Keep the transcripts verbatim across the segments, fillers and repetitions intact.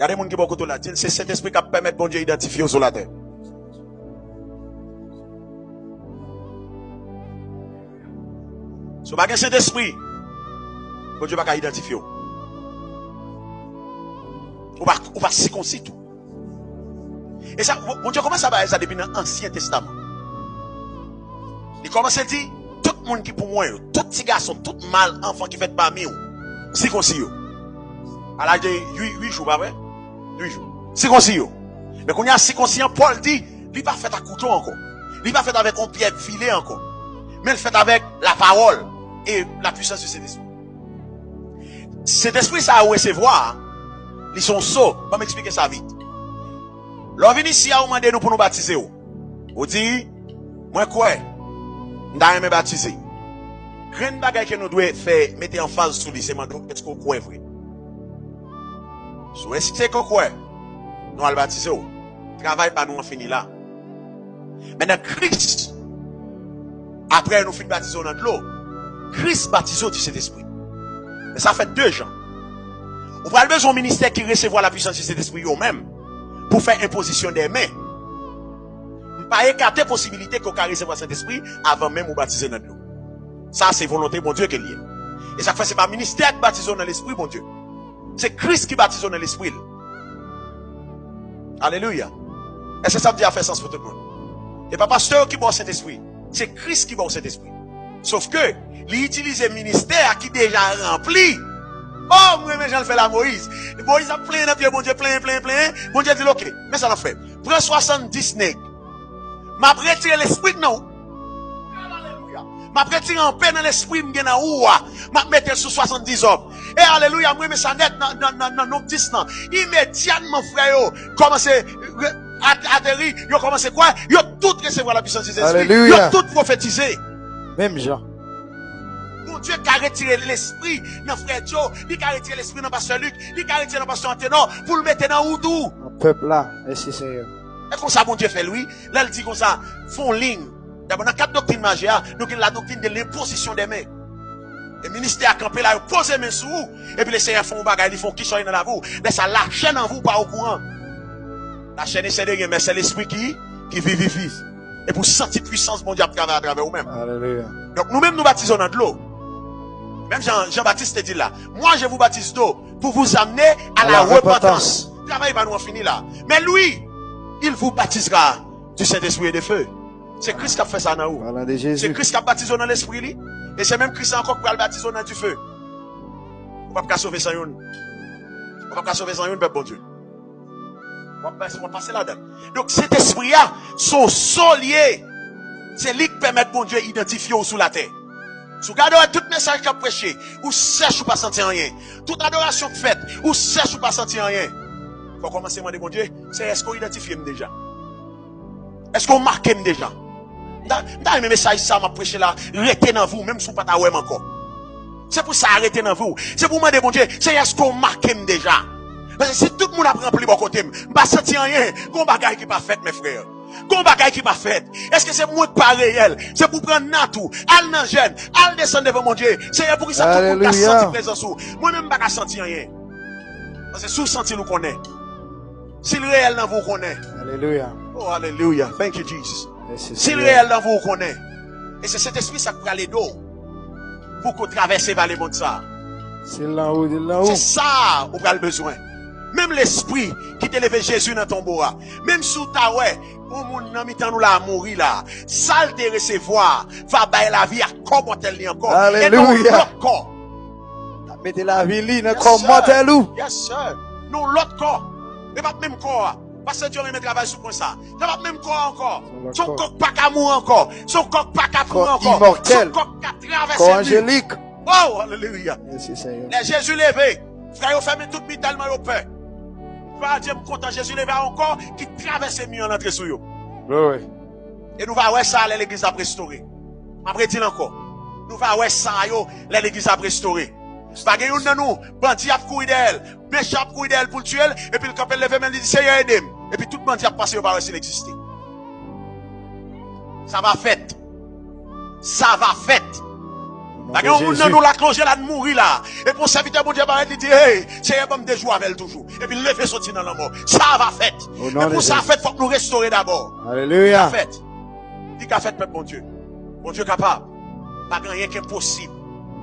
Gade moun ki bò kote w la, di l se Sentespri k ap pèmèt Bondye idantifye w sou latè. Si w pa gen Sentespri, Bondye pa ka idantifye w. Ou pa, ou pa sikonsi tou. E sa, Bondye kòmanse bay sa depi nan Ansyen Testaman. Li kòmanse di, tout moun ki pou mwen yo, tout ti gason, tout mal anfan ki fèt pami w, sikonsi yo. A laj de uit, uit jou, pa vre? Uit jou. Sikonsi yo. Men kounye a, sikonsi an, Pòl di, li pa fèt ak kouto ankò. Li pa fèt avèk yon pyè file ankò. Men l fèt avèk lapawòl e la puissance du Saint-Esprit. Sentespri sa a ou resevwa a, li se yon so. Ban m eksplike sa vit. Lè w vin isi a, ou mande nou pou nou batize w. Ou di, mwen kwè, m ta renmen batize. Grenn bagay ke nou dwe fè, mete anfaz sou li, se mande w, èske w kwè vre? Si w ensiste ke w kwè, nou al batize w. Travay pa nou an fini la. Men nan Kris, apre nou fin batize w nan dlo, Kris batize w di Sentespri. Men sa fèt de jan. Ou pral bezwen yon ministè ki resevwa la puissance du Saint-Esprit yo menm pou fè enpozisyon de men. M pa ekate posibilite ke w ka resevwa Sentespri avan menm ou batize nan dlo. Sa se volonte Bondye ke l ye. E sa k fè se pa ministè k batize w nan Lespri Bondye. Se Kris ki batize w nan Lespri l. Alelouya. Èske sa m di a fè sans pou tout moun? E pa pastè yo ki ba w Sentespri. Se Kris ki ba w Sentespri. Sof ke li itilize ministè a ki deja ranpli. Oh, m renmen jan l fè la, Moyiz. Moyiz ap plenyen nan pye Bondye, plenyen, plenyen, plenyen. Bondye di l, oke, men sa n ap fè. Pran swasanndis nèg. M ap retire lespri k nan ou. Alelouya. M ap retire anpe nan lespri m gen nan ou a. M ap mete l sou swasanndis òm. E alelouya, m renmen sa nèt nan, nan, nan, nan Nonb dis lan. Imedyatman, frè yo kòmanse re- at- ateri, yo kòmanse kwè, yo tout resevwa la puissance du Saint-Esprit, yo tout pwofetize. Menm jan. Bondye ka retire lespri nan frè Joe, li ka retire lespri nan pastè Luc, li ka retire nan pastè Antenor, pou l mete nan ou tou. Nan pèp la, mèsi Senyè. E konsa Bondye fè l, wi. Lè l di konsa, fè yon liy. Dabò, nan kad doktrin maji a, nou gen la doktrin de lenpozisyon de men. E ministè a kanpe la, yo poze men sou ou. Epi Lesenyè fè yon bagay, li fè yon kichòy nan lavi w. Lè sa, lachè nan vi w pa okouran. Lachè ne sè de ryen, men se lespri ki, ki viv, viv, viv. Epi w santi pwisans Bondye ap travay atravè ou menm. Alelouya. Donk, nou menm, nou batize w nan dlo. Menm jan Jan Batis te di l la, moi, je vous baptise d'eau pour vous amener à la repentance. Travay pa nou an fini la. Men lui, il vous baptisera du Saint-Esprit et de feu. Se Kris k ap fè sa nan ou. Se Kris k ap batize w nan Lespri li. E se menm Kris la ankò k pral batize w nan dife. Ou p ap ka sove san youn. Ou p ap ka sove san youn, pèp Bondye. W ap pase, w ap pase ladan l. Donk, Sentespri a, se yon so l ye. Se li k pèmèt Bondye idantifye w sou latè. Si w gade, w wè tout mesaj k ap preche, ou sèch, ou pa santi anyen. Tout adorasyon k fèt, ou sèch, ou pa santi anyen. Fò w kòmanse mande Bondye, Senyè, èske w idantifye m deja? Èske w make m deja? M ta, m ta renmen mesaj sa m ap preche la rete nan vi w, menm si w pa ta wè m ankò. Se pou sa a rete nan vi w. Se pou w mande Bondye, Senyè, èske w make m deja? Paske si tout moun ap ranpli bò kote m, m pa santi anyen, gon bagay ki pa fèt, men frè. Gon bagay ki pa fèt. Èske se mwen k pa reyèl? Se pou pran nat ou, al nan jèn, al desann devan Bondye. Senyè, poukisa tout moun ka santi prezans ou? Mwen menm, m pa ka santi anyen. Paske si w santi l, ou konnen. Si l reyèl nan vi w, ou konnen. Alelouya. Oh, alelouya. Thank you, Jesus. Si l reyèl nan vi w, ou konnen. E se Sentespri sa k pral ede w pou ke w travèse vale mond sa a. Si l nan ou, si l nan ou. Se sa ou pral bezwen. Menm lespri ki te leve Jezi nan tonbo a, menm si w ta wè yon moun nan mitan nou la a mouri la, sa l te resevwa a va bay lavi a kò mòtèl li ankò. E nan yon lòt kò. L ap mete lavi li nan kò mòtèl ou. Yes, sir. Nan yon lòt kò. E p ap menm kò a. Pastè Djo renmen travay sou pwen sa. Se p ap menm kò a ankò. Se yon kò k pa ka mouri ankò. Se yon kò k pa ka mouri ankò. Se yon kò k ka travèse mi. Oh, alelouya. Lè Jezi leve, frè yo fèmen tout mi tèlman yo pè. Glwa a Dye, m kontan Jezi leve a yon kò ki travèse mi an antre sou yo. E nou va wè sa lè legliz ap restore. M ap redi l ankò. Nou va wè sa yo lè legliz ap restore. Va gen youn nan nou, bandi ap kouri dèyè l, mechan ap kouri dèyè l pou l tiye l, epi l kanpe, l leve men l, li di, Senyè, ede m. Epi tout bandi ap pase, yo pa wè si l egziste. Sa va fèt. Sa va fèt. Pa gen yon moun nan nou la k lonje la, n mouri la. Epi yon sèvitè Bondye parèt, li di, hey, Seyè, ban m de jou avè l toujou. Epi l leve soti nan lanmò. Sa va fèt. Men pou sa fèt, fòk nou restore dabò. Alelouya. Li ka fèt. Li ka fèt, pèp Bondye. Bondye kapab. Pa gen anyen ki enposib.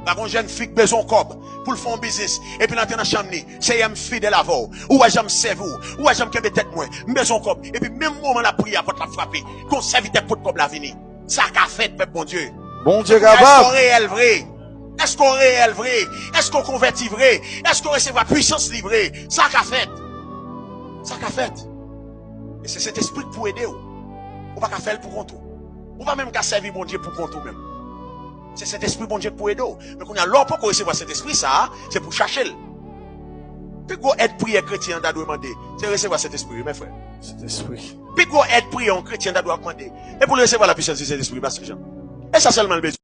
Pa gen yon jèn fi k bezwen yon kòb pou l fè yon biznis. Epi l antre nan chanm li. Seyè, m fidèl avè w. Ou wè jan m sèvi w. Ou wè jan m kenbe tèt mwen. M bezwen yon kòb. Epi menm moman l ap priye a, pòt la ap frape. Gon sèvitè k pot kòb la vini. Sa ka fèt, pèp Bondye. Bondye kapab. Èske w reyèl vre? Èske w reyèl vre? Èske w konvèti vre? Èske w resevwa pwisans li vre? Sa ka fèt. Sa ka fèt. E se Sentespri k pou ede w. Ou pa ka fè l pou kont ou. Ou pa menm ka sèvi Bondye pou kont ou menm. Se Sentespri Bondye k pou ede w. Men kounye a, lè w poko resevwa Sentespri sa a, se pou w chache l. Pi gwo èd priyè kretyen an ta dwe mande, se resevwa Sentespri, wi, men frè. Sentespri. Pi gwo èd priyè yon kretyen ta dwe ap mande, e pou l resevwa la puissance du Saint-Esprit, pastè Jean. E sa sèlman l bezwen.